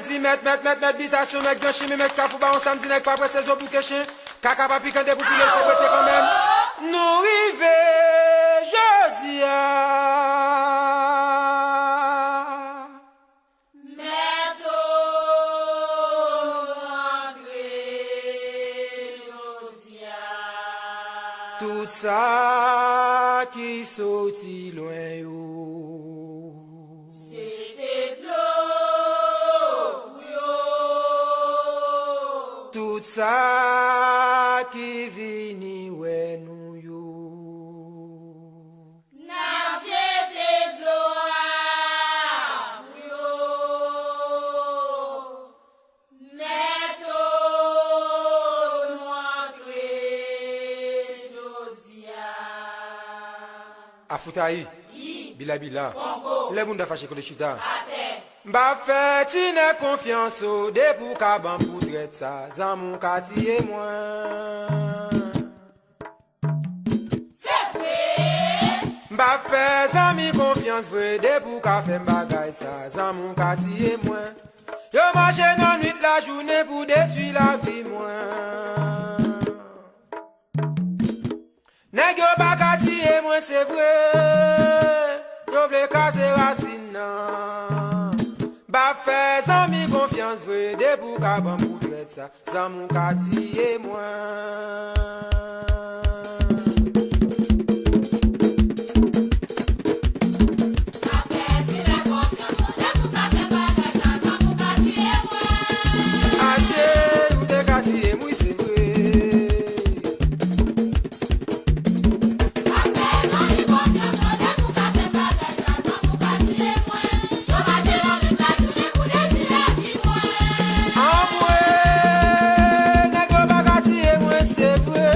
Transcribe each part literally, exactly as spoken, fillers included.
Di mèt, mèt, mèt, mèt bitasyon, mèt gran chimen, mèt kafou bawon, samdi nèg pa prese, zo bouke chen. Kaka pa pikan, de pou pile, fò prete kanmenm. Nou rive jodi a. Mèt o, nou antre jodi a. Tout sa ki soti lwen yo. Jete dlo pou yo. Tout sa ki vini wè nou yo. N ap jete dlo a pou yo. Mèt o, nou antre jodi a. Afoutayi, bila bila, lè moun ta fache kote chita. M pa fè ti nèg konfyans o, depi w ka ban m pou trèt sa, zanmi w ka tiye mwen. Se vre. M pa fè zanmi konfyans vre, depi w ka fè m bagay sa, zanmi w ka tiye mwen. Yo mache nan nwit lajounen pou detwi lavi mwen. Nèg yo pa ka tiye mwen, se vre. Yo vle kraze rasin nan. M pa fè zanmi konfyans vre, depi w ka ban m pou trèt sa, zanmi w ka tiye mwen. Adye, ou te ka tiye m, wi, se vre. Anmwe, nèg yo pa ka tiye mwen, se vre.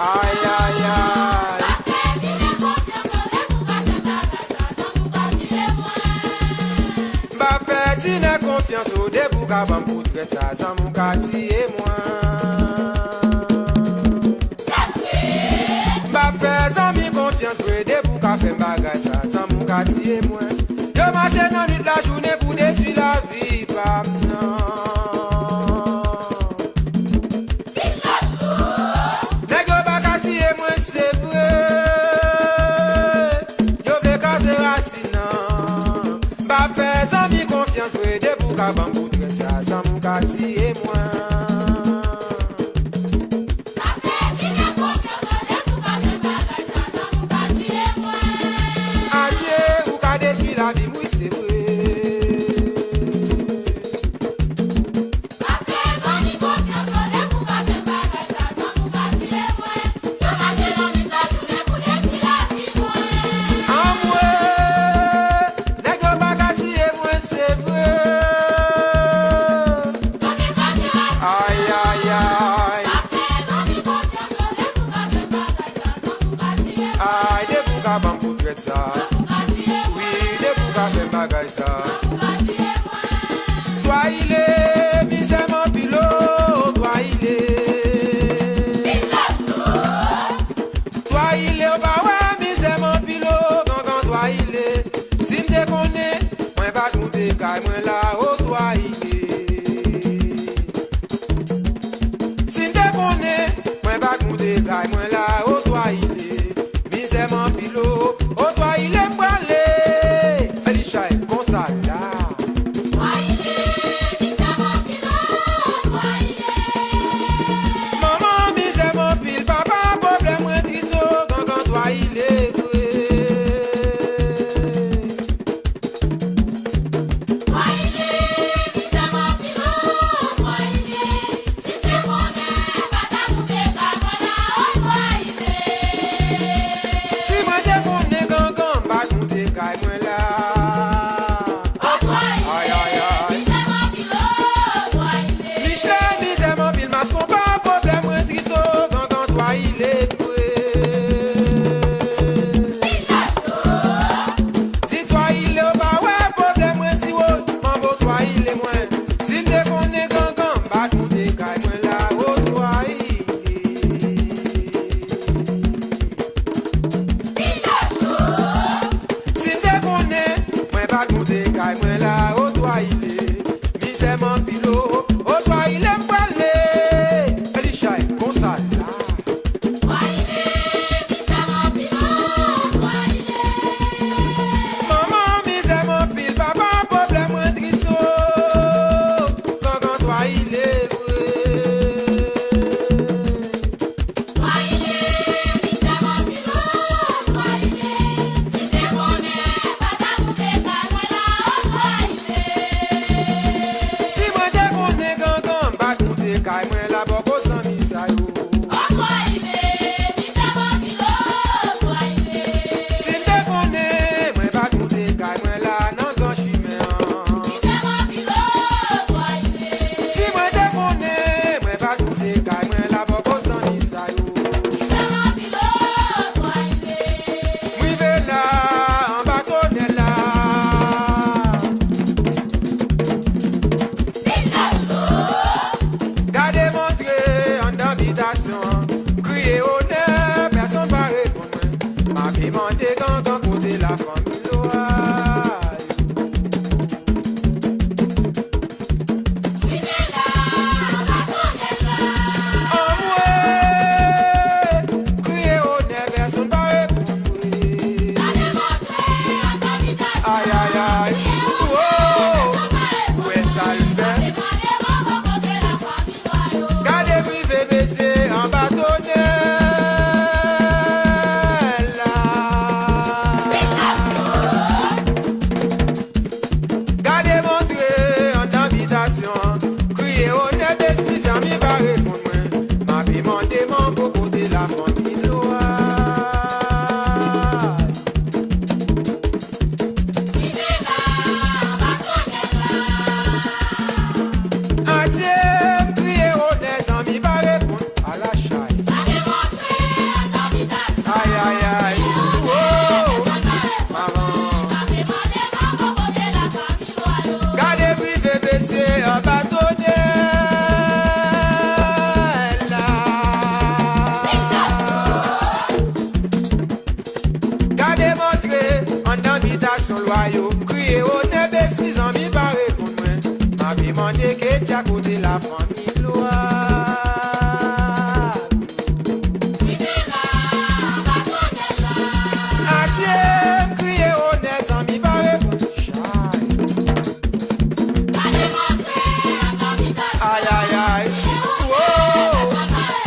Ay, ay, ay. M pa fè ti nèg konfyans o, depi w ka ban m pou trèt sa, zanmi w ka tiye mwen. M pa fè zanmi konfyans vre, depi w ka fè m bagay sa, zanmi w ka tiye mwen. Yo mache nan nwit lajounen pou detwi lavi pa m nan. Nèg yo pa ka tiye mwen, se vre. Yo vle kraze rasin nan. M pa fè zanmi konfyans vre, depi w ka ban m pou trèt sa, zanmi w ka tiye mwen. Adye, ou ka detwi lavi m, wi, se vre. Anmwe, nèg yo pa ka tiye mwen, se vre. Ay, ay, ay. Ay, depi w ka ban m pou trèt sa. Wi, depi w ka fè m bagay sa. Twaile, mizè m anpil o, Twaile. Twaile, ou pa wè mizè m anpil o, gangan Twaile. Si m te konnen, mwen pa t moute kay mwen la o, Twaile. Si m te konnen, mwen pa t moute kay mwen la o, Twaile. Mizè m anpil o, o, Twaile m prale. Fè li chay konsa la. Manman, mizè m anpil, papa, pwoblèm mwen tris o, gangan Twaile vre. Labò pou zanmi sa yo. Otwayile, mizè manmilo, otwayile. Si m te konnen, mwen pa t moute kay mwen la nan gran chimen an. Mizè manmilo, otwayile. Si mwen te konnen, mwen pa t moute kay mwen labò pou zanmi sa yo. Mizè manmilo, otwayile. M rive la, anba tonèl la. Gade m antre anndan bitasyon an, kriye onè, pèsonn pa reponn mwen. M ape mande gangan kote lafanmi lwa yo. Anmwe! Kriye onè, pèsonn pa reponn mwen. Ay, ay, ay. Wo! Ou wè sa l fè? Gade m rive mesye anba tonèl la. Gade m antre anndan bitasyon an, kriye onè, pèsonn pa reponn mwen. M ape mande manbo kote lafanmi lwa. Adye, m kriye onè, zanmi pa reponn. Ala chay. Ay, ay, ay. Wo! Maman. Gade m rive mesye anba tonèl la. Gade m antre anndan bitasyon lwa yo. M kriye onè, pèsonn zanmi pa reponn mwen. M ape mande Ketia kote lafanmi lwa. Adye, m kriye onè, zanmi pa reponn. Chay. Ay, ay, ay. Wo!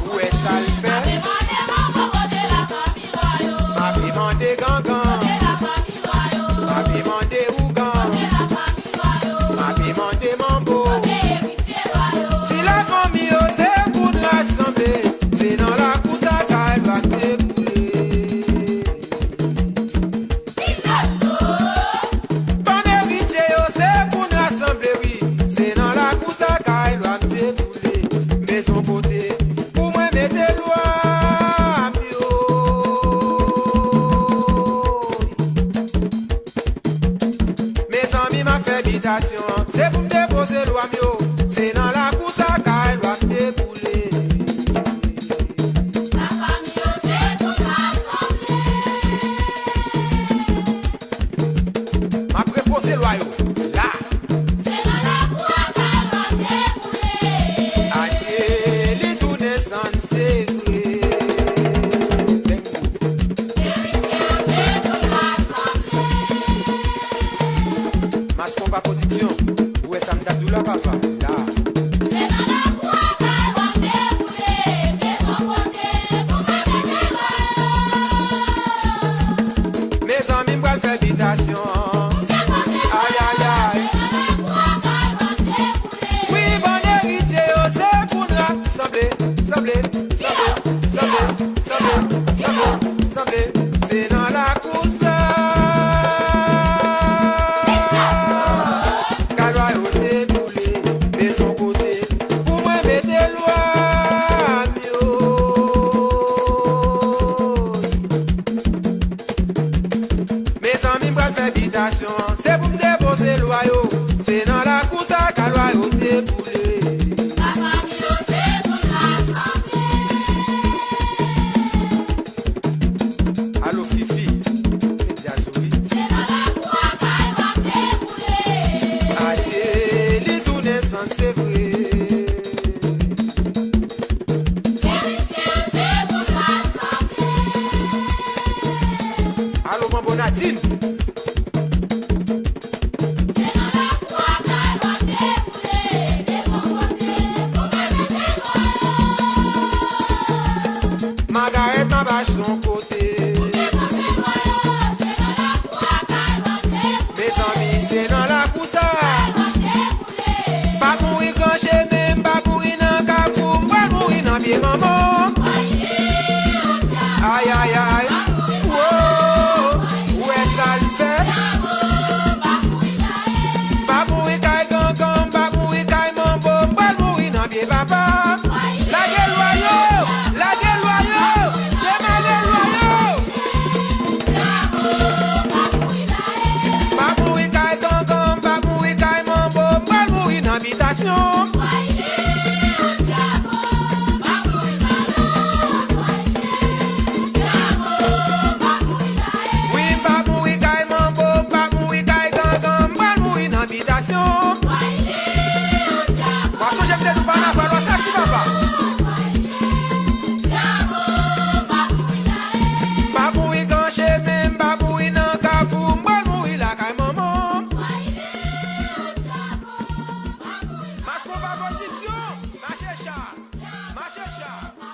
Ou wè sa l fè? M ape mande gangan. M ape mande ougan. M ape mande manbo. Ti lafanmi yo, se pou n rasanble. Se nan lakou sa kay lwa te boule. Bann eritye yo, se pou n rasanble, wi. Se nan lakou sa kay lwa m te boule. Mezon kote pou mwen mete lwa m yo. Mezanmi, m ap fè bitasyon an. Se pou m depoze lwa m yo. Se nan lakou sa kay lwa m te boule. M ap repoze lwa yo la. Adye, li tounen sann se vre. Mas Konpa Pwodiksyon, ou wè sa m t ap di w la, papa, la. Mezanmi, m pral fè bitasyon. Ay, ay, ay. Wi, bann eritye yo, se pou n rasanble, sanble, sanble, sanble, sanble, sanble, sanble. Se nan lakou sa kay lwa yo te boule. Konpa pozisyon. Mache cha. Mache cha.